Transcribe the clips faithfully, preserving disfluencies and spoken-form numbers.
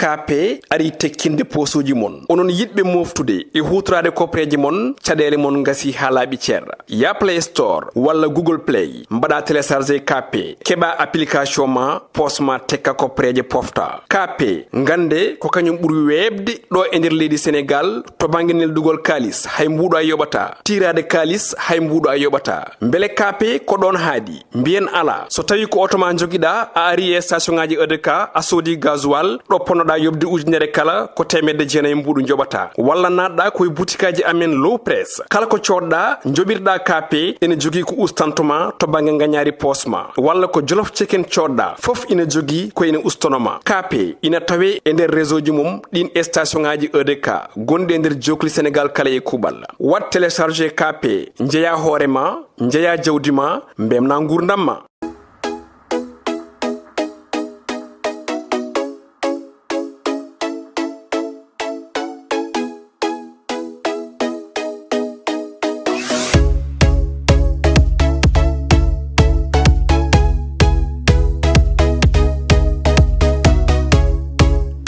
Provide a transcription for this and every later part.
K P arii tekkinde poosuuji mon. Onon yiɗɓe mooftude e huutoraade kopreeje mon, caɗeele mon ngasii haa laaɓi cer. Yah Play Store walla Google Play, mbaɗaa télécharger K P, keɓaa application ma, poos ma tekka kopreeje pofta. K P, ngannde ko kañum ɓuri weeɓde ɗo e nder leydi Senegaal to bannge neldugol kaalis, hay mbuuɗo a yoɓataa. Tiiraade kaalis, hay mbuuɗo a yoɓataa. Mbele K P ko ɗoon haaɗi? Mbiyen alaa. So tawii ko oto ma njogiɗaa, a arii e station ŋaaji E D K, a soodii gasoil, ɗo ponnoɗaa yoɓde ujunere kala, ko teemedde jeenayi mbuuɗu njoɓataa. Walla naatɗaa ko e butikaaji amen Low Press. Kala ko coodɗaa, njoɓirɗaa K P, ene jogii ko ustanto ma to bannge ngañaari poos ma. Walla ko Jolof Chicken coodɗaa, fof ina jogii ko ene ustono ma. K P ina tawee e nder réseau ji mum ɗiin e station ŋaaji E D K gonɗi e nder jookli Senegaal kala e kuuɓal. Waɗ télécharger K P, njeyaa hoore ma, njeyaa jawdi ma, mbeltinaa nguurndam ma.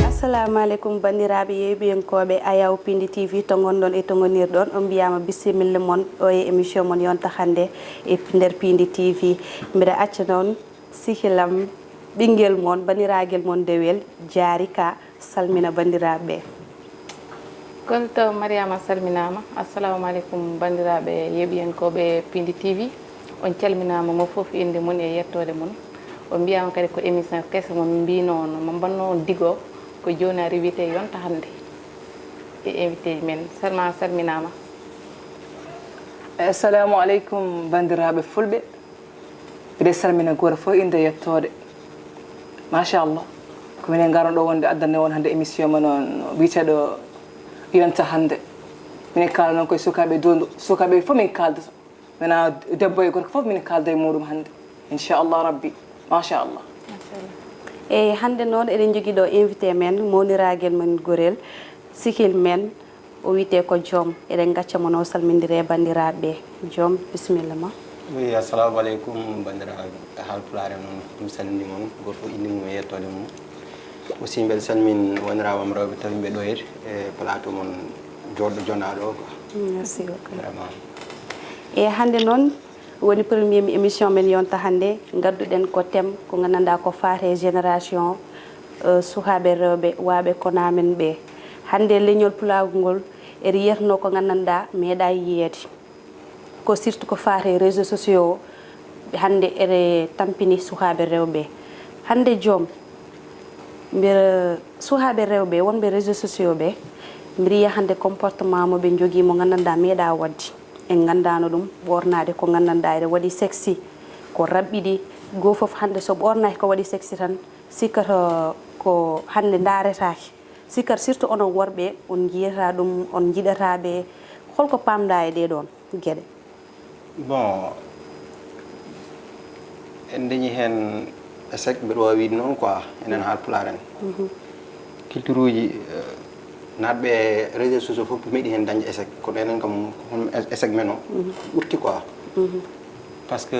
Assalamu aleykum, banndiraaɓe yeeɓiyankooɓe Ayaw Pindi T V, to ngonɗon e to ngonirɗon. On mbiyaama bisimilla mon ɗo e émission mon yonta hannde e nder Pindi T V. Mbiɗa acca noon sihilam, ɓinngel mon, banniraagel mon dewel, Jaari Ka, salmina banndiraaɓe ɓe. Kono to Mariama salminaama. Assalamu aleykum, banndiraaɓe yeeɓiyankooɓe Pindi T V. On calminaama, mo fof innde mum e yettoode mum. On mbiyaama kadi ko émission keso mo min mbinoo, no mo mbanno on digo, ko jooni ari wiyetee yonta hannde e invité men. Salma salminaama. Assalamu aleykum, banndiraaɓe fulɓe. Mbiɗa salmina gooto fof innde e yettoode. Machallah. Ko minen ngarno ɗo wonde addande on hannde émission mo noon wiyeteeɗo yonta hannde. Minen kaala noon koye sukaaɓe downdu. Sukaaɓe fof min kaaldata. Wona debbo e gorko fof min kaalda e muɗum hannde. Inchallah Rabbi. Machallah. Machallah. Eyi, hannde noon eɗen njogii ɗo invité men, mawniraagal men gorel, sehil men, o wiyetee ko Joom. Eɗen ngacca mo noon salmindire e banndiraaɓe ɓe. Joom, bisimilla ma. Wi, assalamu aleykum, banndiraaɓe Haalpulaar en, on mi salmini mon, gooto fof innde mum e yettoode mum. Aussi, mbeɗa salmin woniraaɓe am rewɓe tawi ɓe ɗo e plateau mon jooɗɗo jonaaɗo o quoi. Merci beaucoup. Vraiment. E hannde noon woni premier émission men yonta hannde, ngadduɗen ko thème ko nganndanɗaa ko faate génération, euh, sukaaɓe rewɓe, waaɓe ko namen ɓe. Hannde leñol pulaagu ngol eri yiyatnoo ko nganndanɗaa meeɗaa yiyeede. Ko surtout ko faate réseaux sociaux o, hannde ere tampini sukaaɓe rewɓe. Hannde Joom, mbiɗa sukaaɓe rewɓe wonɓe réseaux sociaux ɓe, mbiɗa yiya hannde comportement mo ɓe njogii mo nganndanɗaa meeɗaa waɗde. En nganndaano ɗum, ɓoornaade ko nganndanɗaa ene waɗi sexy, ko raɓɓiɗi. Goo fof hannde so ɓoornaaki ko waɗi sexy tan, sikkata ko hannde ndaaretaake. Sikkata surtout onon worɓe, on njiyata ɗum, on njiɗata ɓe. Holko paamɗaa e ɗee ɗoon geɗe? Bon, en dañi heen échec, mbeɗa waawi wiyde noon quoi, enen Haalpulaar en. Mhm. Culture uji, eh, naatɓe e réseaux sociaux fof meeɗi heen dañde échec. Kono enen kam, hono échec men o, mhm, ɓurti quoi. Mhm. Parce que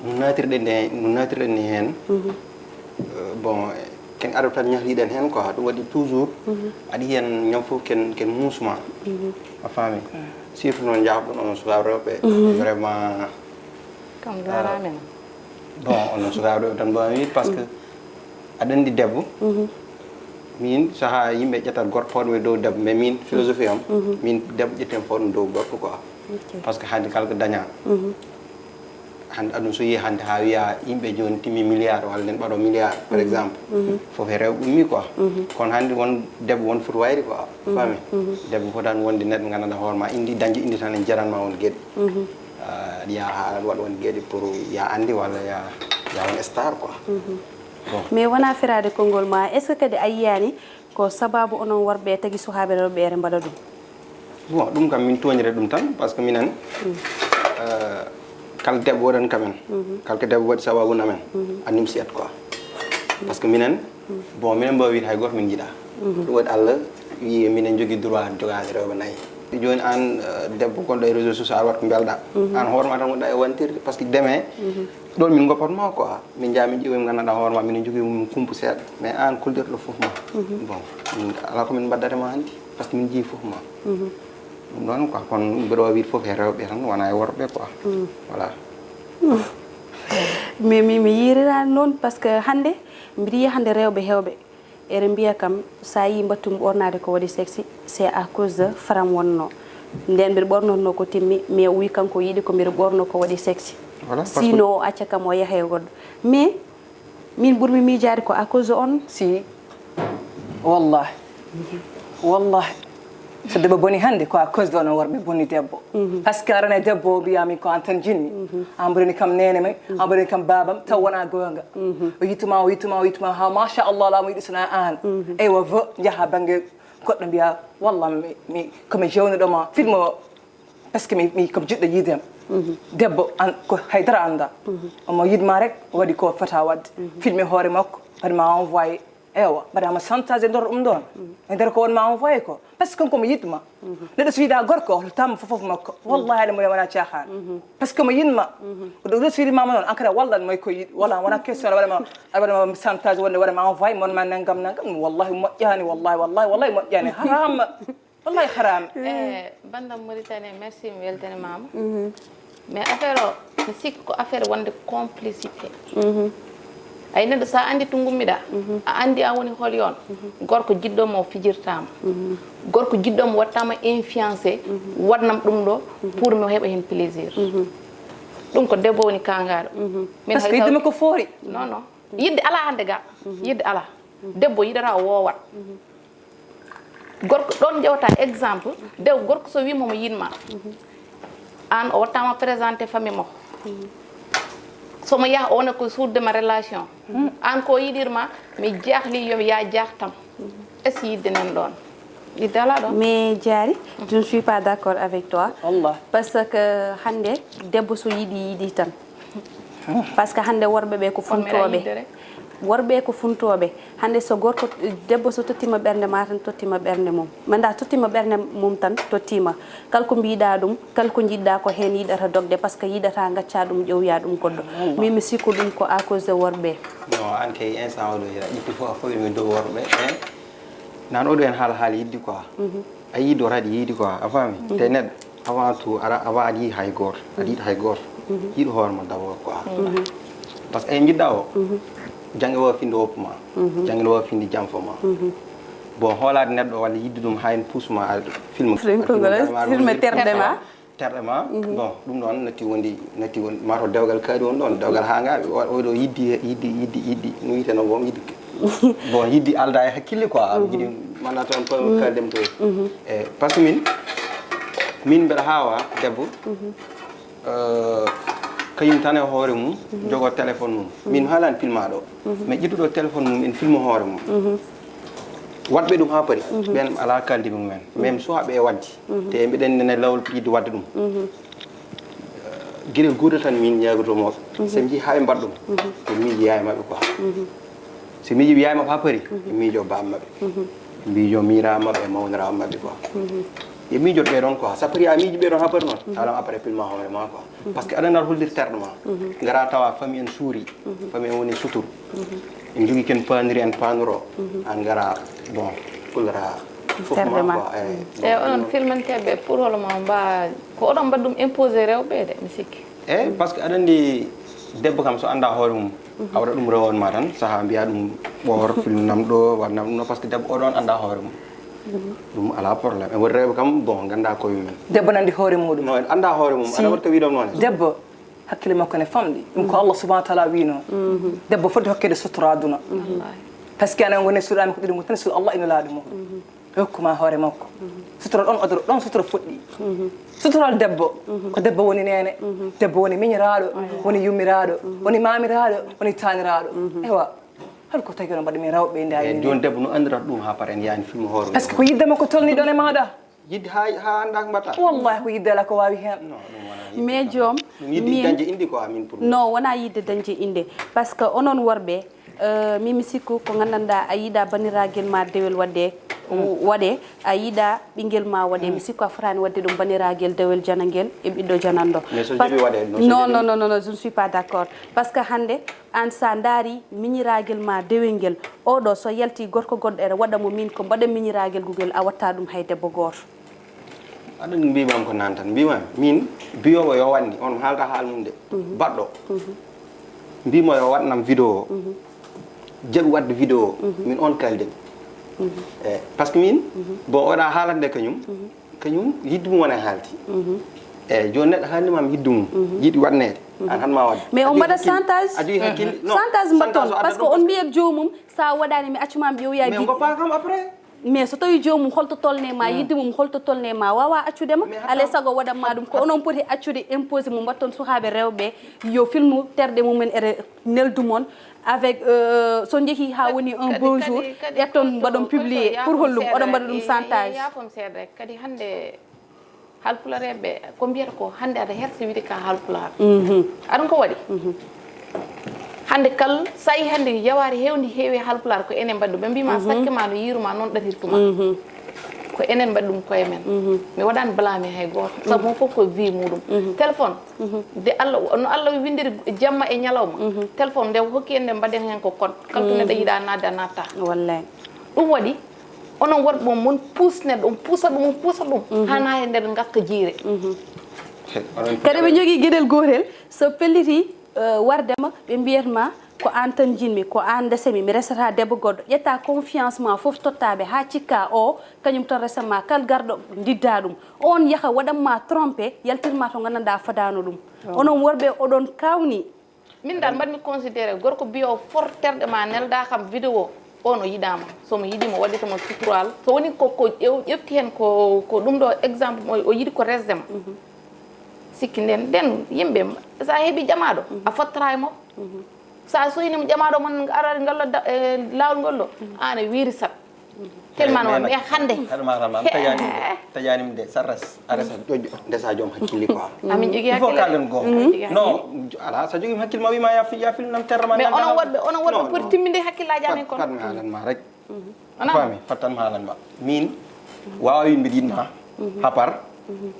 no naatirɗen e, no naatirɗen ni heen, mhm, eh, bon, ken arata tan ñahliɗen heen quoi. Ɗum waɗi toujours, mhm, aɗa yiyan ñam fof ken, ken muusma. Mhm. A faami? Mm. Surtout noon njaafɗon onon sukaaɓe rewɓe. Mhm. Vraiment. Kam jaaraama. Bon, onon sukaaɓe rewɓe tan mbaawmi wiide, parce que, mhm, aɗa anndi debbo. Mhm. Min, sahaa yimɓe ƴettat gorko fawɗum e dow debbo, mais min, philosophie am, mhm, min, debbo ƴetten fawɗum dow gorko quoi. Ok. Parce que hannde kala ko dañaa. Mhm. Hannde aduna so yehi hannde haa wiya yimɓe jooni timmi milliard walla nen ɓaɗo milliard, par, mhm, exemple. Mhm. Fof e rewɓe ummi quoi. Mhm. Kono hannde won debbo won foti wayde quoi. Mhm. Faami? Mhm. Debbo fotaani wonde neɗɗo nganndanɗaa hoore ma, indi dañde indi tan en jaranma won geɗe. Mhm. Ah, aɗa yaha haa aɗa waɗa won geɗe pour ya anndi walla ya, ya won star quoi. Mhm. Bon. Mais wonaa feraade konngol ma, est-ce que kadi a yiyaani ko sababu onon worɓe tagi sukaaɓe rewɓe ere mbaɗa ɗum? Bon, ɗum kam min tooñre ɗum tan, parce que minen, mm, eh, kala debbo waɗan kamen, mhm, kala ko debbo waɗi sababu amen, mhm, annim siyat quoi. Parce que minen, mm, bon, minen mbawi wiide hay gooto min njiɗa. Mhm. Ɗum waɗi Allah wi minen jogii droit jogaade rewɓe nayi. Jooni aan, eh, debbo gonɗo e réseau social, waɗ ko mbelɗa. Aan hoore ma tan wonɗa e wantirde, parce que deme ɗon min goppatma quoi. Min njaa min ƴeewa, min nganndanɗa hoore ma, min njogii mum kumpu seeɗa. Mais aan, koldirɗo fof ma. Bon, min, alaa ko min mbaddata ma hannde, parce que min njii fof ma. Ɗum ɗon quoi, kono mbeɗa waawi wiide fof e rewɓe tan, wona e worɓe quoi. Voilà. Mais mi mi yiiriraani noon, parce que hannde mbiɗa yiya hannde rewɓe heewɓe ere mbiya kam, so a yii mbattum ɓornaade ko waɗi sexy, c'est à cause de faram wonno. Nden mbiɗa ɓornotno ko timmi, mais o wi kanko yiɗi ko mbiɗa ɓorno ko waɗi sexy. Sinon o acca kam o yaha e goɗɗo. Mais min ɓurmi miijaade ko à cause de on. Si. Wallahi. Wallahi. So debbo boni hannde ko à cause de onon worɓe bonni debbo. Parce que arana debbo o mbiya min ko an tan jinmi. An mboɗoni kam nene may, an mboɗoni kam babam, taw wona goonga. O yittuma, o yittuma, o yittuma ha machallah laamu yiɗi sona an. Eywa vo njaha bangge goɗɗo mbiya wallah mi komi jewnuɗoma film o. Parce que mi mi comme jiɗɗo yiidem. Debbo an ko haydara annda. Omo yiɗma rek o waɗi ko fota wadde. Filme hoore makko waɗma envoyé. Ewa mbaɗama chantage e nder ɗum ɗon. E nder ko wonma envoyé ko parce que kanko mo yiɗma. Neɗɗo so yiɗa gorko o holtama fofof makko wallahi aɗa mone wona caahan. Parce que mo yiɗma. Ɗo so yiɗmama noon an kadi a wallan mo e ko yiɗi wala wona question aɗa waɗama aɗa waɗama chantage wonde waɗama envoyé mon ma nangam nangam wallahi moƴƴani wallahi wallahi wallahi moƴƴani harama. Wallahi haram. E bandam Mauritanie merci mi weltanimama. Mais affaire o mi sikki ko affaire wonde complicité. Ay neɗɗo sa andi to gummiɗa a andi a woni hol yon. Gorko jiɗɗo mo fijirtama. Gorko jiɗɗo mo wattama influencé. Waɗnam ɗum ɗo pour mi heɓa hen plaisir. Ɗum ko debbo woni kangaɗo. Min parce que yiddema ko foori. Non non. Yidde ala hande ga. Yidde ala. Debbo yiɗata o wowat. Gorko ɗon ƴewata exemple dew gorko so wimo mo yiɗma. An o wattama présenté famille mo. Somo yaha o wona ko suuddema relation. An ko yiɗirma mi jahli yomi ya jahtam. Est ce que yidde nen ɗon? Yidde ala ɗon. Mais Diary, je ne suis pas d'accord avec toi. Parce que hande debbo so yiɗi yiɗi tan. Parce que hande worɓe ɓe ko funtoɓe. Worɓe ko funtoɓe. Hande so gorko debbo so tottima ɓernde ma tan tottima ɓernde mum. Manda tottima ɓernde mum tan tottima. Kala ko mbiɗa ɗum kala ko jiɗɗa ko hen yiɗata dogde parce que yiɗata gacca ɗum ƴewya ɗum goɗɗo. Min mi sikku ɗum ko à cause de worɓe. Non an kay instant oɗo hiɗa ƴetti fof a fawi min dow worɓe. Nan oɗo hen haala haala yiddi quoi. A yii doraɗi yiidi quoi a faami te neɗɗo avant tout ara avant aɗa yii hay gooto aɗa yiɗi hay gooto. Yiɗo hoore ma d'abord quoi. Parce que eyi jiɗɗa o jannge wawa finde woppu ma. Jannge ne wawa finde janfo ma. Bon hoolaade neɗɗo walla yidde ɗum ha en puusma a film filme terɗe ma. Terɗe ma bon ɗum ɗon natti wondi natti wondi mato dewgal kaari won ɗon dewgal ha ngaɓe oɗo yiddi yiddi yiddi yiddi no wiyeteno won yiddi. Bon yiddi alda e hakkille quoi am jiɗi mana toon ko kaldem to. E parce que min min mbeɗa haawa debbo kañum tan e hoore mum jogo téléphone mum min mi haalani pilmaɗo mais ƴettuɗo téléphone mum en filme hoore mum. Waɗɓe ɗum ha paari ɓen ala kaldi mumen même soit ɓe waddi te mbiɗen nene lawol yidde wadde ɗum. Gueɗel gotel tan min ñagoto mawɓe so mi jii ha ɓe mbaɗa ɗum ɓe miiji yaye maɓɓe quoi. So miiji yaye maɓɓe ha paari ɓe miijo bam maɓɓe. Ɓe miijo miira maɓɓe e mawnira maɓɓe quoi. Ɓe miijoto ɓe ɗon quoi ça paari a miiji ɓe ɗon ha paari noon alam après pilma hoore ma quoi. Parce que aɗa nar hollir terɗo ma gara tawa famille en suuri. Famille en woni sutur. En jogui ken paniri en panoro an gara bon kullata fof ma quoi. E onon filmanteɓe pour holo ma mba ko oɗon mbaɗa ɗum imposé rewɓe de mi sikki. Eyyi par ce que aɗa andi debbo kam so anda hoore mum a waɗa ɗum rewon ma tan saaha mbiya ɗum ɓoor filmnam ɗo waɗnam ɗum ɗo par ce que debbo oɗon anda hoore mum. Ɗum ala problème e woni rewɓe kam bon ganda koye mumen. Debbo nandi hoore muɗum. No anda hoore mum aɗa watta wiɗam noon. Debbo hakkille makko ne famɗi ɗum ko allah subahana taala wino. Debbo foti hokkede sutura aduna. Par ce que anen woni suuɗami ko ɗiɗi mum tan suuɗa allah ina laaɗo mum. Hokkuma hoore makko. Sutura ɗon odoro ɗon sutura fuɗɗi. Sutural debbo ko debbo woni nene. Debbo woni miñiraɗo woni yummiraɗo woni mamiraɗo woni taniraɗo. Ewa hol ko tagi oɗon mbaɗa min rewɓe e ndani. Joni debbo no andirata ɗum ha par en yani filme hoore. Par ce que ko yidde makko tolni ɗon e maɗa. Yidde ha ha anda ko mbaɗata. Wallahi ko yidde ala ko wawi hen. Mais joom ɗum yidde dañde indi quoi min pour. Non wona yidde dañde inde. Par ce que onon worɓe min mi sikku ko gandanɗa a yiiɗa bandiragel ma dewel wadde waɗe, a yiɗa ɓinngel ma waɗe, mi sikku a fotaani waɗde ɗum bandiraaguel dewel janangel e ɓiɗɗo jananɗo. Mais so jaɓi waɗe, no so non jaɓi non non non non je ne suis pas d'accord. Parce que hannde aan sa ndaari miñiraaguel ma dewel ngel, oɗo so yalti gorko goɗɗo ere waɗa mo min ko mbaɗa miñiraaguel gugel, a watta ɗum hay debbo gooto. Aɗa mbimam ko nan tan mbimam min, biyowo yo wanni on haalta haal mum de. Baɗɗo mbimo yo waɗnam vidéo, jaɓi waɗde vidéo, min on kalden. Eyyi, par ce que min, bon, oɗa haalande kañum, kañum yidde mum wona haalti. Eyyi, joni neɗɗo haalnimam yidde mum, yiɗi waɗnede, an han ma waɗde. Mais on mbaɗa chantage. A jogui hakkille? Non, chantage mbatton, parce que on mbiyat jomum, sa waɗani mi accumam ƴewoya. Mais goppa kam après. Mais so tawi jomum holto tolne ma, yidde mum holto tolne ma, wawa accude ma. Alay sago waɗan ma ɗum. Ko onon poti accude, imposé mo mbatton sukaɓe rewɓe yo filmu terɗe mumen ere neldu mon avec, euh, so jeehi ha woni un beau jour, ƴetton mbaɗon publié pour hollum oɗon mbaɗa ɗum chantage. Yafom seeɗa rek kadi hande. Haalpulareeɓe ko mbiyata ko hannde aɗa hersa wiide ka haalpulaar. Aɗum ko waɗi? Hannde kal sayi hannde yawaari heewndi heewi haalpulaar ko enen mbaɗi ɗum. Ɓe mbima sakke ma no yiiruma noon ɗatirtuma. Ko enen mbaɗi ɗum koye men. Mi waɗani blâme hay gooto sabu mo fof ko vie muɗum. Téléphone de Allah, no Allah windiri jamma e ñalawma, téléphone nde hokki en nde mbaɗen heen ko code, kala to neɗɗo yiɗa nadde a natta. Wallay. Ɗum waɗi onon worɓe on, mon puus neɗɗo, on puusa ɗum, on puusa ɗum, hana e nder ngaska jiire. Kadi ɓe jogii geɗel gootel, so pelliti, eh, wardema, ɓe mbiyat ma, "Ko aan tan njiɗmi, ko aan ndesemi, mi resata debbo goɗɗo." Ƴetta confiance ma fof totta ɓe, haa cikka o, kañum tan resa ma, kal garɗo ndidda ɗum. On yaha waɗan ma trompé, yaltir ma to nganndanɗaa fadaano ɗum. Onon worɓe, oɗon kawni. Min dal mbaɗmi considéré gorko biyo for terɗe ma nelda kam vidéo, o no yiɗama. Somo yiɗimo waɗitamo sutural. So woni ko, ko ƴew-, ƴefti hen ko, ko ɗum ɗo exemple mo o yiɗi ko resdema. Sikki nden, nden yimɓe sa heɓi jamaɗo, a fottata e makko. Sa soyni mo jamaɗo mon arani ngal ɗo da-, e lawol ngol ɗo, an a wiiri sat. Tellement no mais hannde. Haɗa ma tan ma taƴani ɗum de, taƴani ɗum de, sa res, a resa ƴoƴƴo, ndesa joom hakkille quoi. Amin jogii hakkille. Il faut kalen goo. Non, ala sa jogii hakkille ma wima ya fi-, ya filnam terre ma. Mais onon worɓe, onon worɓe poti timminde hakkillaji amen kon. Fat mi haalan ma rek. Faami, fattan mi haalan ma. Min wawa wi mbiɗa yiɗma. Hapar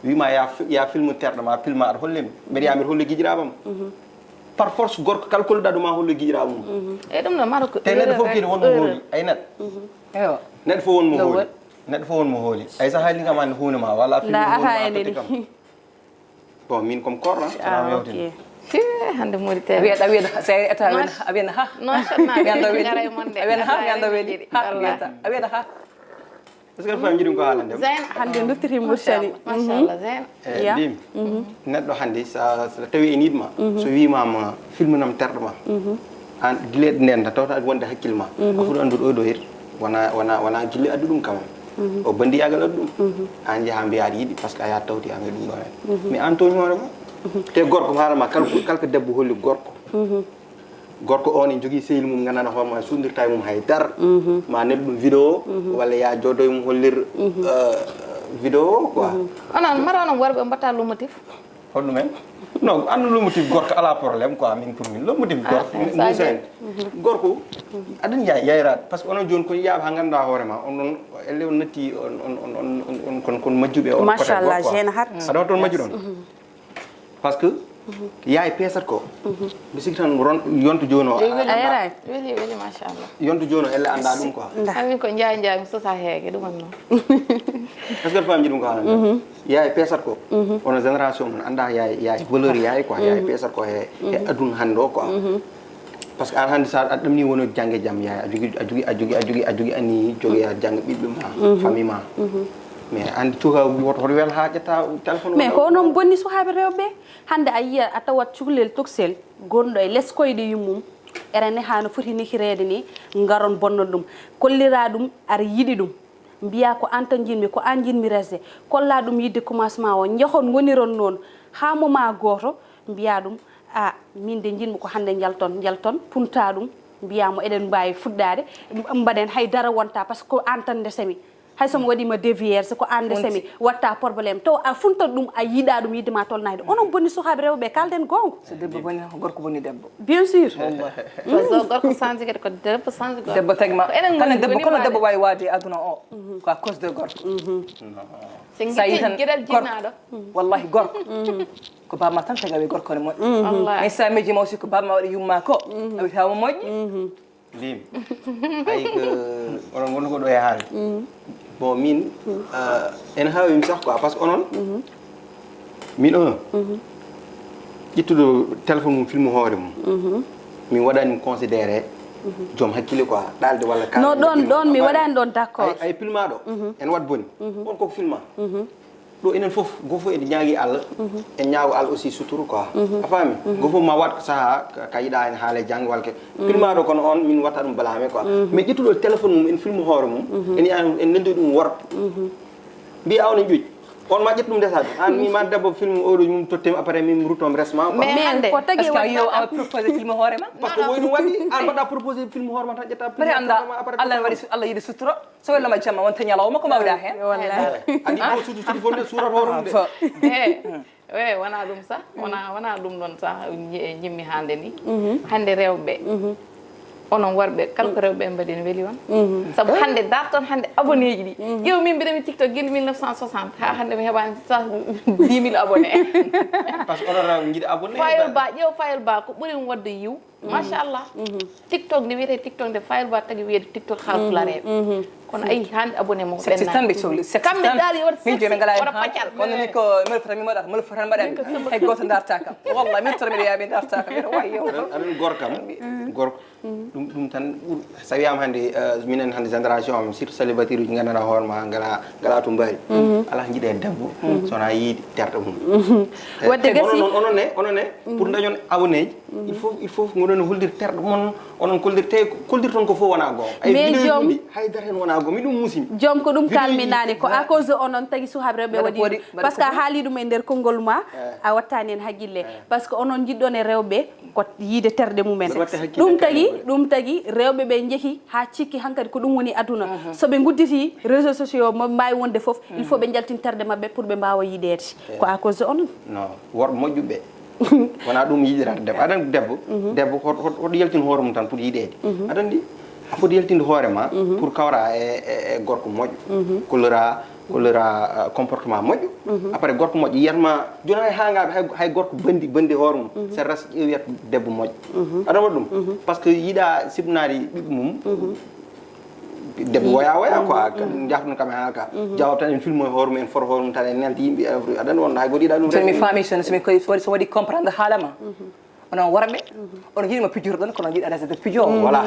wima ya fi-, ya filme terɗo ma, filma aɗa hollemi. Mbeɗa ya mbiɗa holli guiƴiraɓam. Par force gorko kala kolluɗa ɗum ma holli guiƴiraɓam. E ɗum no maro ko te neɗɗo fof kadi wonmo hooli, ay neɗɗo. Ewa. Neɗɗo fof won mo hooli. Neɗɗo fof won mo hooli. Ay sa haali kam an huunde ma walla a filmi huunde ma a totti kam. Bon, min comme korɗo. Ah, ok. Hande Mauritanie. A wiyata, a wiyata, sa eta a wiyata, a wiyata ha. Non, non, a wiyata weli. A wiyata ha, a wiyata weli. Ha, a wiyata, a wiyata ha. Est-ce que fami jiɗum ko haalande? Zain. Hande duttiri Mauritanie. Machallah, Zain. Eyi, mbimi. Neɗɗo hannde sa, sa tawi e niɗma, so wimama filme nam terɗo ma, an gila nden tan tawta wonde hakkille ma, a foti anndude oɗo hir wona, wona, wona gille addu ɗum quand même. O bandiyagal addu ɗum. An yaha mbiya aɗa yiɗi parce que a yaha tawti an e ɗum ɗo hen. Mais an tooñi hoore ma. Te gorko haalama kala, kala ko debbo holli gorko. Gorko on ene jogii sehil mum, nganndanɗaa hoore ma suudirta e mum hay dara. Ma nel ɗum vidéo, walla ya joodo e mum hollir, euh, vidéo quoi. Onon mara onon worɓe mbatta lomotif. Holɗum en? Non, an lomotif gorko ala problème quoi, min pour min. Lomotif gorko, Moussa en. Gorko, aɗen yaay, yayraade. Parce que onon jooni kon yaaɓe haa ngannduɗaa hoore ma, on ɗon, elle on natti, on, on, kon, kon majjuɓe, on côté machallah, gorko quoi. Jeune hat. Aɗa on toon majjuɗon? Parce que yaay peesat ko. Mi sikki tan ron-, yonto jooni o. Weli, weli, machallah. Yonto jooni o, elle annda ɗum quoi. Amin ko njaay njaay, mi sosa heege, ɗum wonno. Est-ce que a faami ɗum ko haalata? Yaay peesat ko. Ono génération mon annda yaay, yaay valeur yaay quoi. Yaay peesat ko he, he aduna hannde o quoi. Parce que an hannde sa a ɗamni woni jannge jam yaay. A jogi, a jogi, a jogi, a jogi, a jogi ani jogoya jannge ɓiɓɓe ma, famille ma. Mais an cuka woto, hoto wel ha ƴetta téléphone. Mais ko noon bonni sukaaɓe rewɓe. Hannde a yiya a tawat cukalel toksel gonɗo e les koyɗe yummum. Ere ne ha no foti nikireede ni, ngaron bonnon ɗum. Kollira ɗum, aɗa yiɗi ɗum. Mbiya ko an tan njiɗmi, ko an njiɗmi resde. Kolla ɗum yidde commencement o, njahon ngoniron noon. Ha moment gooto, mbiya ɗum, a, min de njiɗmi ko hannde njalton, njalton, punta ɗum. Mbiya mo eɗen mbaawi fuɗɗaade, m-, mbaɗen hay dara wonta, parce que ko an tan ndesemi. Hay so mi waɗiima dévierge, ko aan ndesemi, watta problème. Taw a funtat ɗum, a yiɗaa ɗum yiɗde ma tolnaade. Onon bonni sukaaɓe rewɓe, kaalden goonga. So debbo boni, gorko boni debbo. Bien sûr. So gorko change kadi ko debbo change gorko. Debbo tagi ma. Ko enen kala debbo, kono debbo waawi waade e aduna o. Ko à cause de gorko. So ngitti geɗal jinnaaɗo. Wallahi gorko. Ko baaba ma tan taga wi gorko ne moƴƴi. Mais sa miijima aussi ko baaba ma waɗi yumma ko. A wiyata mo moƴƴi. Mbimi ay ko onon ngonno ko ɗo e haalde. Bon, min ene haawimi sah quoi, parce que onon, min o ƴettuɗo téléphone mum, filme hoore mum, min waɗani mo considéré joom hakkille quoi, ɗalde walla ka. No ɗon ɗon mi waɗani ɗon d'accord. Ay filmaɗo ene wat boni. On koko filma. Ɗo enen fof goo fof ene ñaagi Allah, en ñaago Allah aussi suturu quoi. A faami? Goo fof ma waɗ ko saha ka yiɗa hen haale jangge walla ke. Filmaɗo kono on min watta ɗum blâme quoi. Mais ƴettuɗo téléphone mum en filme hoore mum, en yaha en neldi ɗum worɓe. Mbiya aw ne ƴoƴ. On ma ƴettu ɗum ndesa ɗum. An mi ma debbo film oɗo mum tottem après min rutom resma quoi. Mais hande ko tagi Est-ce que yo awa proposé film hoore ma? Parce que woy ɗum waɗi an mbaɗa proposé film hoore ma tan ƴetta. Mbaɗa anda Allah waɗi Allah yiɗi suturo. So wellama jamma wonta ñalawma ko mbawɗa hen. Andi ko suudu suudu fonde suurat hoore mum de. Eh, eh, wona ɗum sah, wona wona ɗum ɗon sah jimmi hande ni. Hande rewɓe, onon worɓe kala ko rewɓe mbaɗi ne weli on. Sabu hande darton hande abonné ji ɗi. Ƴeew min mbiɗami TikTok gila mille neuf cent soixante ha hande mi heɓani sah dix mille abonné. Parce que onon rewɓe jiɗi abonné. Fayol ba, ƴeew Fayol ba ko ɓuri mi wadde yiw. Machallah. TikTok nde wiyete TikTok nde Fayol ba tagi wiyede TikTok halpulareɓe. Kono ayi hande abonné mo Sexy tan ɓe sohli, sexy kamɓe tan. Daali waɗa Min sexy jomi ngala hen waɗa haala. Pacal. Kono ni ko mel fotami mbaɗata, mel fotami mbaɗata. Hay goto darta kam. Wallahi min fotami mbiɗa yaɓe darta kam. Mbiɗa wawi yew. Aɗan gorkam gorko ɗum ɗum tan ɓur. So wiyama hande minen hande génération am surtout célibataire uji gandanɗa hoore ma ngala ngala to mbawi. Ala jiiɗa e debbo sona yiide terɗe mum. Wadde gasi Onon onon ne onon ne pour dañon abonné ji il faut il faut ngoɗon holdir terɗe mon. Onon koldir te koldir ton ko fof wona goo. Ay Mais vidéo joom- ɗi haydara hen wona goo mi ɗum musimi. Joom ko ɗum Vidéo kalmi ji- nane ko à cause de onon tagi sukaɓe rewɓe Mbaɗa waɗi ko waɗi- mbaɗa parce que ko a haali ɗum e nder konngol ma a wattani en haqqille parce que onon jiɗɗon e rewɓe ko yiide terɗe mumen. Mbaɗa watte haqqille Ɗum kadi tagi waɗi. Ɗum tagi rewɓe ɓe jeehi ha cikki hankadi ko ɗum woni aduna soɓe gudditi réseau sociaux mo mbawi wonde foof il faut ɓe jaltin terɗe mabɓe pour ɓe mbawa yiiɗede ko à cause de onon. Non, worɓe moƴƴuɓe wona ɗum yiɗirata debbo aɗan debbo debbo hoto yaltin hoore mum tan pour yiɗede aɗan ɗi a foti yaltinde hoore ma pour kawra e e- e gorko moƴƴo kollira kollira comportement moƴƴo après gorko moƴƴo yiyatma joni hay ha ngaɓe hay- hay gorko bandi bandi hoore mum c'est ras ƴeewiyat debbo moƴƴo aɗan waɗa ɗum parce que yiɗa sibnade ɓiɓɓe mum debbo woya woya quoi jahtuno kam ha ka jawab tan en film e hoore mum en photo hoore mum tan en neldi yimɓe aɗan wonno hay goɗɗo yiɗa ɗum Sono mi faami sono somi koy sono waɗi comprendre haalama. Onon worɓe onon jiɗima pijorɗon kono jiɗa resde pijo. Voilà.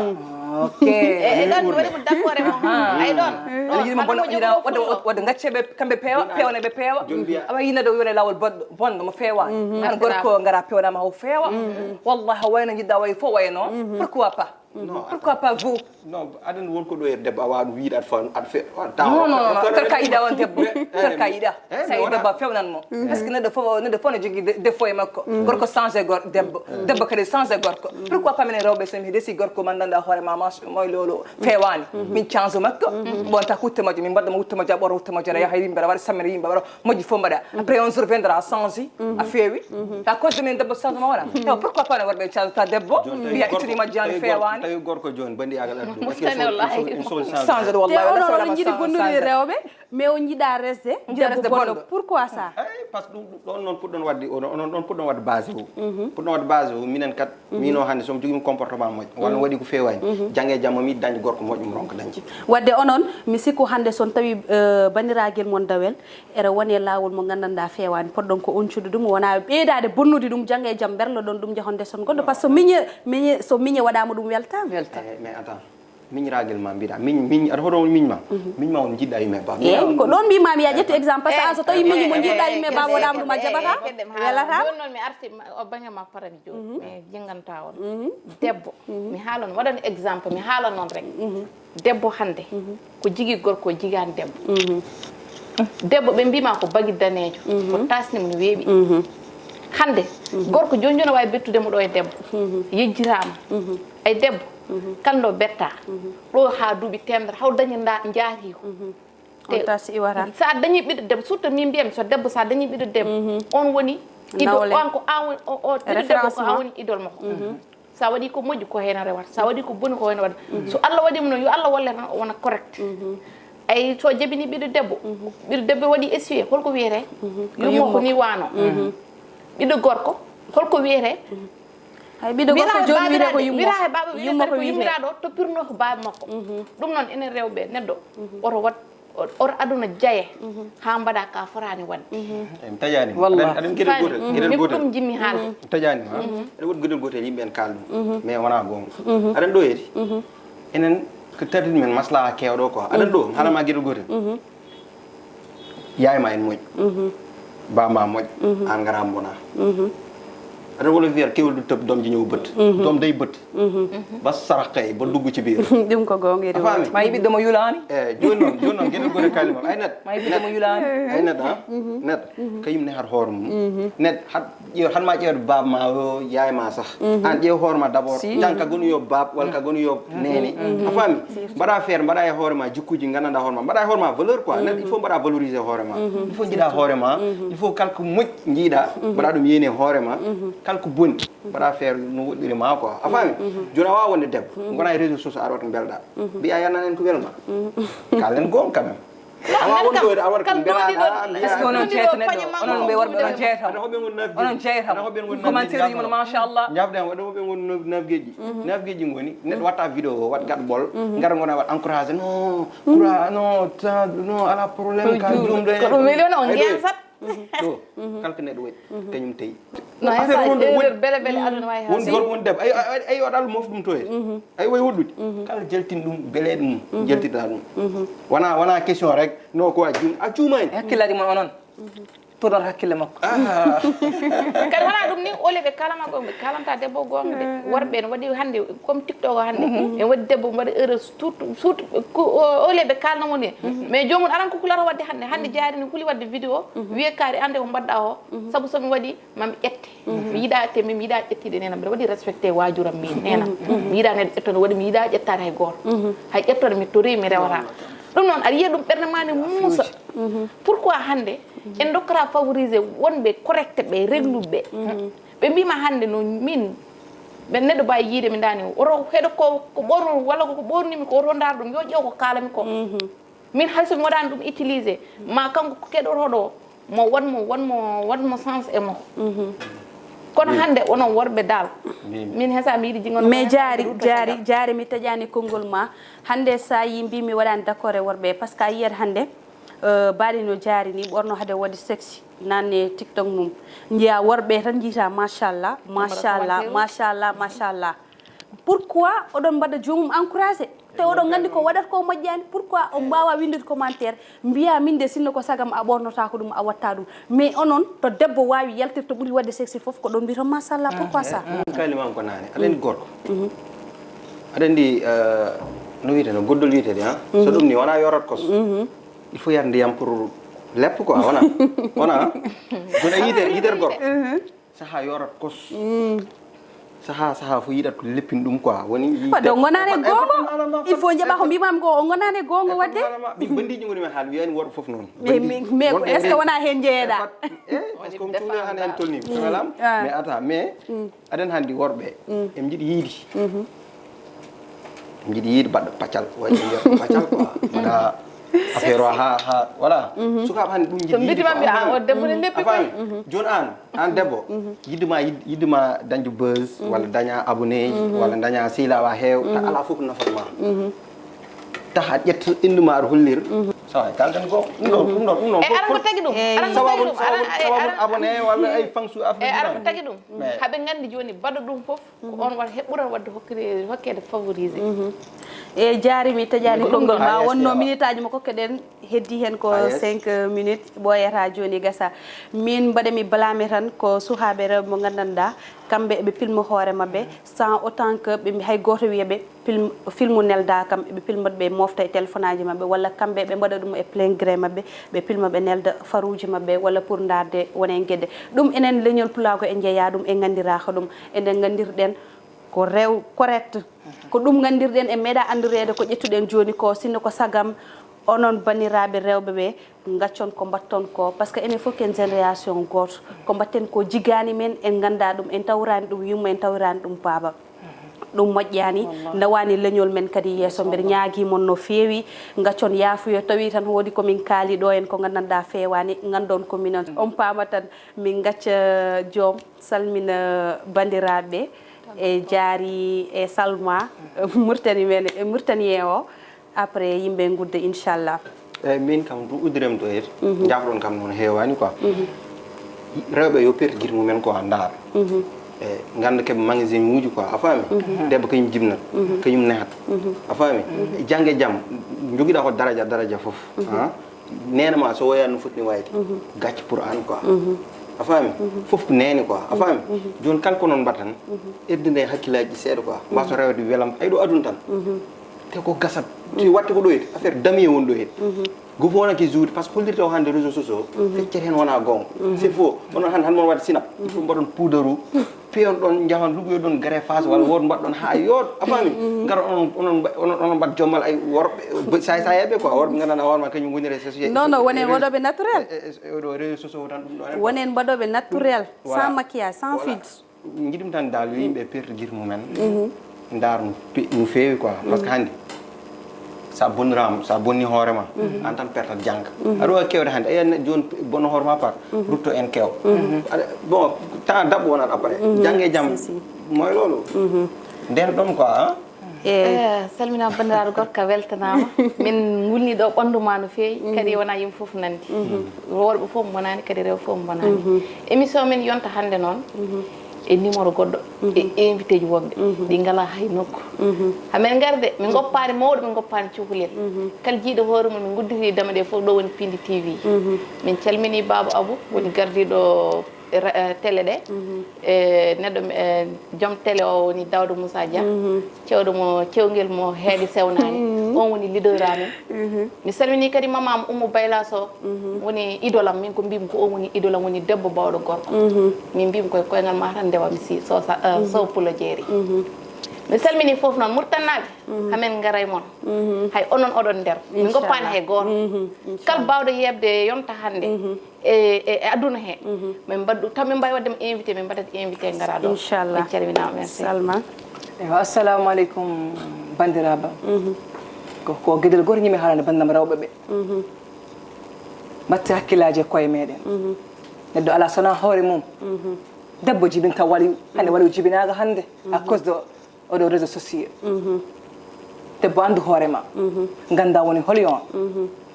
Ok. E ɗon mi waɗi mo d'accord e mo. Ay ɗon. Aɗa jiɗi mo bonno jiɗa wadde wadde gacce ɓe kamɓe peewa pewne ɓe peewa. Awa yinade o yone lawol bonɗo bonɗo mo feewaani. An gorko o ngara pewnama o feewa. Wallahi o wayno jiɗɗa wayi fof wayno. Pourquoi pas? Pourquoi pas vous? Non aɗan won ko ɗo e debbo a wawa ɗum yiiɗa aɗa fa aɗa fe Non non non kala ka yiɗa on debbo kala ka yiɗa. Sa yi debbo a fewnan mo. Parce que neɗɗo fof neɗɗo fof no jogii défaut e makko. Gorko change gor debbo debbo kadi change gorko. Pourquoi pas minen rewɓe somi desi gorko man nanda hoore ma moy lolo fewaani. Min change makko. Bon ta ko wutte majjo min mbaɗa mo wutte majjo a ɓoro wutte majjo aɗa yaha yimɓe aɗa waɗa sammere yimɓe aɗa waɗa moƴƴi fof mbaɗa. Après un jour viendra change a feewi. À cause de min debbo change ma wona. Ewa pourquoi pas no worɓe change ta debbo mbiya ittani majjo an fewaani. Tawi gorko joni bandiyagal addu Mustane wallahi. Change de te wallahi onon onon jiɗi bonnude rewɓe mais on jiɗa resde Jiɗa resde debbo bonɗo bonɗo. Pourquoi ça? Parce que ɗum ɗon noon puɗɗon wadde onon ɗon puɗɗon wadde base o puɗɗon wadde base o minen kat mino hannde somi jogima comportement moƴƴo walla mi waɗi ko fewani jangge jamma mi dañde gorko moƴƴo mi ronka dañde. Wadde onon mi sikku hannde son tawi banndiragel mon dawel ere woni e laawol mo nganndanɗaa feewaani poɗɗon ko uncude ɗum wona ɓeydaade bonnude ɗum jannga e jam mberloɗon ɗum njahon ndeson goɗɗo par ce que miñe miñe so miñe waɗaama ɗum weltaama. Welta. Mais attends. Miñiragel ma mbiɗa miñ miñ aɗa hoto miñ ma miñ ma on jiɗɗa yumme ba Eyi ko ɗoon mbimami ya ƴettu exemple par ce que an so tawi miñi mo jiɗɗa yumme ba woɗama ɗum a jaɓata. Welata. Joni noon mi arti o bange ma parani joni mi jinganta on debbo mi haalano waɗan exemple mi haala noon rek. Debbo hannde ko jigi gorko o jigaani debbo. Debbo ɓe mbima ko bagi daneejo ko tasni mo no weeɓi. Hannde gorko joni joni wawi bettude mo ɗo e debbo yejjitama. Ay debbo kanɗo betta ɗo ha duuɓi temedere haw dañi njaati ko. On ta si iwata. So a dañi ɓiɗɗo debbo, surtout min mbiyam, so debbo, so a dañi ɓiɗɗo debbo, on woni idol. Nawle. On ko an woni, o, o ɓiɗɗo debbo ko an woni idol makko. So a waɗi ko moƴƴi, ko heen rewata. So a waɗi ko boni, ko heen waɗata. So Allah waɗi mo noon, yo Allah walle tan o wona correct. Ay, so jabini ɓiɗɗo debbo, ɓiɗɗo debbo waɗi essuyé, holko wiyete? Yumma ko ni wano. Ɓiɗɗo gorko, holko wiyete? Hay ɓiɗɗo gorko joni wiyete ko yumma. Wiyata he baaba, wiyata ko yumma, wiyata ko yummiraaɗo, toppirno ko baaba makko. Ɗum noon, enen rewɓe, neɗɗo oto waɗ, oto aduna jaye haa mbaɗa ka fotaani waɗde. Em taƴaani ma. Wallahi. Aɗen, aɗen geɗel gotel, geɗel gotel. Ɗum jimmi haalde. Taƴaani ma. Aɗa woodi geɗel gotel yimɓe en kaal ɗum. Mais wona goonga. Aɗen ɗo heedi. Enen ko tardini men maslaha keewɗo quoi. Aɗen ɗo, haalama geɗel gotel. Yaay ma en moƴƴi. Ba ma moƴƴi. An ngara mbona. Aɗen wolof wiyata kewel du tëb doom ji ñëw bët. Doom day bët. Ba sarax kay, ba dugg ci biir. Ɗum ko goonga. A faami? Ma yiɓi ɗo mo yulaani. Eh, jooni noon, jooni noon, geɗel gotel kalima. Ay net. Ma yiɓi ɗo mo yulaani. Ay net, ah? Net. Kayum ne har hoore mum. Net, har, ƴeew, har ma ƴeewde baaba ma o yaay ma sax. An ƴeew hoore ma d'abord. Si. Jang ka goni yo baab, walla ka goni yo neene. A faami? Mbaɗa feere, mbaɗa e hoore ma jikkuuji, nganndanɗa hoore ma. Mbaɗa e hoore ma valeur, quoi. Net, il faut mbaɗa valoriser hoore ma. Il faut jiɗa hoore ma. Il faut kala ko moƴƴi jiɗa, mbaɗa ɗum yéene hoore ma. Kala ko boni, mbaɗa feere no woɗɗiri ma quoi. A faami? Jooni a wawa wonde debbo, gona e réseau social, aɗa wata mbelɗa. Mbiya yannan en ko welma. Kalen goonga quand même. A wawa wonde ɗo, aɗa wata ko mbelaɗa, mbiya. Est-ce que onon jeetaneɗo? Onon ɓe warɓe onon jeeta. Aɗa hoɓe ngon nafgeji. Onon jeeta. Aɗa hoɓe ngon nafgeji. Commentaire ji mon, machallah. Jafde am, aɗa hoɓe ngon naf-, nafgeji. Nafgeji ngoni, neɗɗo watta vidéo, wat gat bol, ngara gona wat encouragé. Non, courage, non, ta, non, ala problème, ka jumɗo. Ko ɗum weli on, on jeyan sat. Ɗo, kala ko neɗɗo waɗi, kañum tawi. No, affaire wonde, erreur bele bele aduna wawi won gorko, won debbo. Ay, ay, ay, waɗa Allah mofta ɗum to en. Ay, way woɗɗude. Kala jaltin ɗum, bele ɗum, jaltita ɗum. Wona, wona question rek, no ko a juum, a juumani. E hakkillaaji mon onon. Toɗon hakkille makko. Ah. Kadi wona ɗum ni, ole ɓe kalama ko, ɓe kalanta debbo goonga de. Worɓe ne waɗi hannde, comme TikTok o hannde. En waɗi debbo, mo waɗi erreur, surtout, surtout, ko, o, ole ɓe kalna woni. Mais joomum aran ko kulata waɗde hannde. Hannde jaari ne huli waɗde vidéo, wiye kaari ande ko mbaɗɗa o. Sabu so mi waɗi, ma mi ƴette. Mi yiɗa ƴette, mi, mi yiɗa ƴettiɗe nena. Mbiɗa waɗi respecté waajuram mi nena. Mi yiɗa neɗɗo ƴettoɗo waɗi, mi yiɗa ƴettaade hay gooto. Hay ƴettoɗo mi tori, mi rewata. Ɗum noon, aɗa yiya ɗum ɓernde ma ne muusa. Pourquoi hannde en dokkata favorisé wonɓe correct ɓe, regluɓe ɓe? Ɓe mbima hannde no min, ɓe neɗɗo mbawi yiide mi ndani o. Oto heɗo ko, ko ɓorno, walla ko, ko ɓornimi ko, oto ndaar ɗum, yo ƴeew ko kalami ko. Min hay so mi waɗani ɗum utilisé, ma kanko ko keɗotoɗo o, mo waɗ mo, waɗ mo, waɗ mo sens e mo. Kono hannde onon worɓe dal, min hesa mi yiɗi jingono. Mais jaari, jaari, jaari, mi taƴani konngol ma. Hannde sa yi mbimi waɗani d'accord e worɓe, parce que a yiyat hannde, euh, baali no jaari ni, ɓorno hade waɗi sexy, nanne TikTok mum. Njiya worɓe tan jiita, machallah, machallah, machallah, machallah. Pourquoi oɗon mbaɗa joomum encouragé? Te oɗon nganndi ko waɗata ko moƴƴaani. Pourquoi on mbaawa winndude commentaire, mbiya min de sinno ko sagam a ɓornotako ɗum, a watta ɗum? Mais onon, to debbo waawi yaltirde ɓuri waɗde sexy fof, ko ɗon mbiyata machallah. Pourquoi ça? Ɗum kalima am ko naane. Aɗa anndi gorko. Aɗa anndi, euh, no wiyeteno, goddol wiyetede, ha? So ɗum ni, wona yorat kos. Il faut yar ndiyam pour lepp quoi, wona? Wona? Kono yitere, yitere gorko. Saha yorat kos. Saha, saha fof yiɗat ko leppin ɗum quoi. Woni wadde o gonani e goongo. Il faut njaɓa ko mbimami ko, o gonani e goongo wadde. Min bandiji ngoni men haal, wiyani worɓe fof noon. Mais, mais, mais est-ce que wona hen jeeyeɗa? Eh, parce que on cuuɗe han en tolni. Voilà. Mais attends, mais aɗen hannde worɓe, en jiɗi yiidi. Mbiɗa yiɗi mbaɗɗo paccal, waɗi mbiyata paccal quoi. Mbaɗa affaire o ha, ha, voilà. Sukaaɓe hannde ɗum so jiɗi mbiti ma mbiya, ah, o debbo ne leppi koy. Jooni an, an debbo, yidde ma, yid-, yidde ma dañde buzz, walla daña abonné ji, walla daña sehilaɓe heew, ta ala fof ko nafata ma. Taha ƴetta innde ma aɗa hollir. Sawa, kalten ko. Ɗum ɗon, ɗum ɗon, ɗum ɗon. E aran ko tagi ɗum? Aran ko tagi ɗum? Sababu, sababu, sababu abonné walla ay fansu affaire. E aran ko tagi ɗum? Haɓe nganndi jooni mbaɗa ɗum fof. Ko on waɗa heɓɓural waɗde hokkede, hokkede favorisé. E jaarimi taƴani konngol ma, wonno minitaaji mo kokkeɗen heddi heen ko cinq minutes, ɓooyata jooni gasa. Min mbaɗa mi blâme tan ko suhaaɓe rewɓe mo nganndanɗaa, kamɓe eɓe pilma hoore maɓɓe, sans autant que ɓe, hay gooto wiya ɓe pilm-, filmu nelda kam, eɓe pilma ɓe mofta e téléphone aji maɓɓe, walla kamɓe ɓe mbaɗa ɗum e plein gré maɓɓe, ɓe pilma ɓe nelda faruuji maɓɓe, walla pour ndaarde wona e geɗe. Ɗum enen leñol pulaagu en njeyaa ɗum, en nganndiraka ɗum. Eɗen nganndirɗen ko rew correct. Ko ɗum nganndirɗen, en meeɗa anndireede ko ƴettuɗen jooni ko, sinno ko sagam, Onon banndiraaɓe rewɓe ɓe, gaccon ko mbatton ko, parce que enen fof ken génération gooto. Ko mbatten ko jigaani men, en nganndaa ɗum, en tawraani ɗum yumma, en tawraani ɗum baaba. Ɗum moƴƴaani, ndawaani leñol men kadi yeeso. Mbeɗa ñaagii mon no feewi, gaccon yaafuyo, tawi tan woodi ko min kaali ɗo en ko nganndanɗaa feewaani, nganndon ko minen. On paama tan, min gacca joom, salmina banndiraaɓe e Jaari e Salma, Murtani men, e Murtani en o. Après, yimɓe ngudda, inchallah. Eyyi, min kam, ɗum uddirem ɗo heen. Jafɗon kam noon heewaani quoi. Rewɓe yo pertu gite mumen quoi, ndaar. E, ngannda keɓe magasin uji quoi, a faami? Debbo kañum jibinat, kañum nehat. A faami? Jannge jam, jogiɗa ko daraja, daraja fof. Ha? Neene ma so woyaani no foti ni wayde, gacce pour an quoi. A faami? Fof ko neene quoi, a faami? Jooni kala ko noon mbaɗatan, edde nde hakkillaaji ɗi seeɗa quoi. Mbaasa rewde welam, ay ɗo aduna tan. Te ko gasat. Ti watte ko ɗo heti. Affaire damier woni ɗo heti. Go fof wona ki juuti, parce que hollirte o hannde réseaux sociaux, feccere heen wona goonga. C'est faux. Onon hannde, hannde mon waɗde sinap. Il faut mbaɗon puudaru, peyon ɗon, njahan lugoyo ɗon greffage, walla wooto mbaɗɗon haa yooɗ. A faami? Ngara onon, onon mba-, onon, onon mbaɗ jommal ay worɓe, say, sayeɓe quoi, worɓe nganndanɗaa hoore ma kañum woni réseaux sociaux. Non, non, wonen waɗooɓe naturel. E, e, e, oɗo réseaux sociaux tan ɗum ɗo. Wonen mbaɗooɓe naturel, voilà, sans maquillage, sans filtre. Njiɗmi tan dal yo yimɓe pertu gite mumen. Ndaar no pe-, no feewi quoi. Parce que hannde, sa bonniraama, sa bonni hoore ma, an tan pertat jannga. Aɗa wawi kewde hannde, a yiyan jooni bonno hoore ma par, rutto en kew. Aɗa, bon, temps daɓɓo wonat après. Jannge jam, si, si, moy loolu. Nder ɗon quoi, hein? Eyi. Eh, salminaama banndiraaɗo gorko, a weltanaama. Min ngulni ɗo ɓanndu ma no feewi, kadi wona yimɓe fof nandi. Worɓe fof mbonaani, kadi rewɓe fof mbonaani. Émission men yonta hannde noon, e numéro goɗɗo, e invité ji woɓɓe, ɗi ngalaa hay nokku. Hamin ngarde, min ngoppaani mawɗo, min ngoppaani cukalel. Kala jiiɗo hoore mum, min ngudditi dame ɗe fof, ɗo woni Pindi T V. Min calmini Baaba Abou, woni gardiiɗo ra-, eh, télé ɗe. E neɗɗo, eh, joom télé o woni Daouda Moussa Dia. Cewɗo mo, cewngel mo heege sewnaani. On woni leader amen. Mi salmini kadi mama am Oumou Bayla Sow. Woni idole am, min ko mbimi ko on woni idole am, woni debbo bawɗo gorko. Min mbimi koye koyngal ma tan ndewa mi si, so sa, eh, so pulo jeeri. Mi salmini fof noon, Murtannaaɓe, hamin ngara e mon. Hay onon oɗon nder. Min ngoppaani hay gooto. Kala bawɗo yeɓde yonta hannde. E, e, e aduna he. Min mbaɗ ɗum, taw min mbawi waɗde mo invité, min mbaɗat invité ngara ɗo. Inchallah. Min calminama, merci. Salma. Eywa, assalamu aleykum, banndiraaɓe. Ko, ko geɗel gooto ñimi haalande banndam rewɓe ɓe. Mbatte hakkillaaji e koye meɗen. Neɗɗo ala sona hoore mum. Debbo jibinta waliw, hannde waliw jibinaaka hannde, à cause de oɗo réseau social. Debbo anndu hoore ma. Ngannda woni holi on.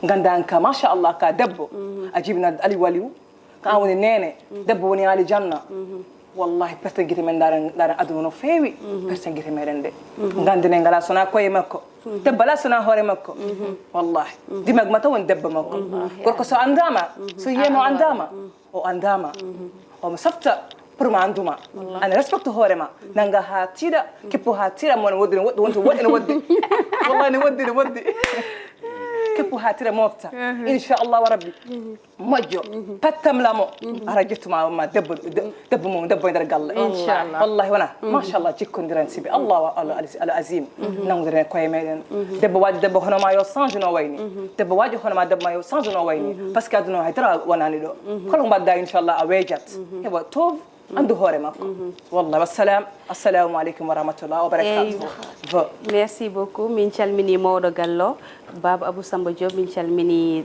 Ngannda an ka, machallah, ka debbo. A jibina Ali waliw. Ka an woni neene. Debbo woni Ali janna. Wallahi, perten gite men, ndaren, ndaren aduna no feewi. Perten gite meɗen de. Nganndinen ngala sona koye makko. Debbo ala sona hoore makko. Wallahi. Dimag ma taw woni debbo makko. Gorko so anndama, so yiyama o anndama, o anndama. Omo softa pour ma annduma. Ana respecte hoore ma. Nanga ha tiiɗa, kippu ha tiiɗa, mo ne woɗɗi, ne woɗɗi, wonto woɗɗi, ne woɗɗi. Wallahi, ne woɗɗi, ne woɗɗi. Kippu ha tiiɗa, mofta. Inchallahu rabbi. Moƴƴo. Pattam lamo. Ara jettuma ma debbo, de-, debbo mum, debbo e nder galle. Inchallah. Wallahi wona. Machallah, jikkondiran sibi. Allahu, Allah, Al-, Al-, Azim. Nawdiren koye meɗen. Debbo waji debbo hono ma yo change no wayni. Debbo waji hono ma debbo ma yo change no wayni. Parce que aduna hay dara wonani ɗo. Kala ko mbaɗɗa, inchallah, a wejat. Heɓa toof, anndu hoore makko. Wallahi, wassalam. Assalamu aleykum wa rahmatullah wa barakatuh. Merci beaucoup. Min calmini mawɗo galle o, Baba Abou Samba Diop. Min calmini,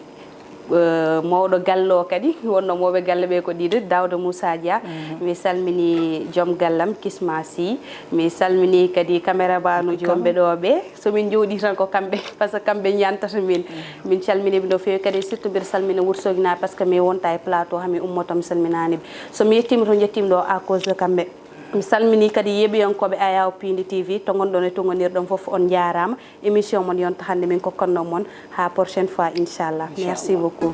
eh, mawɗo galle o kadi. Wonno mawɓe galle ɓe ko ɗiɗo, Daouda Moussa Dia. Mi salmini joom gallam, Kisma Sy. Mi salmini kadi caméraman uji wonɓe ɗo ɓe. So min jooɗi tan ko kamɓe, parce que kamɓe ñantata min. Min calmini ɓe no feewi kadi, surtout mbiɗa salmina Wourossogui naaɓe, parce que mi wonta e plateau, hami ummoto mi salminaani ɓe. So mi yettima to, jettima ɗo à cause de kamɓe. Mi salmini kadi yeɓiyankooɓe Ayaw Pindi T V, to ngonɗon e to ngonirɗon fof, on njaaraama. Émission mon yonta hannde min kokkanno mon. Ha prochaine fois, inchallah. Merci beaucoup.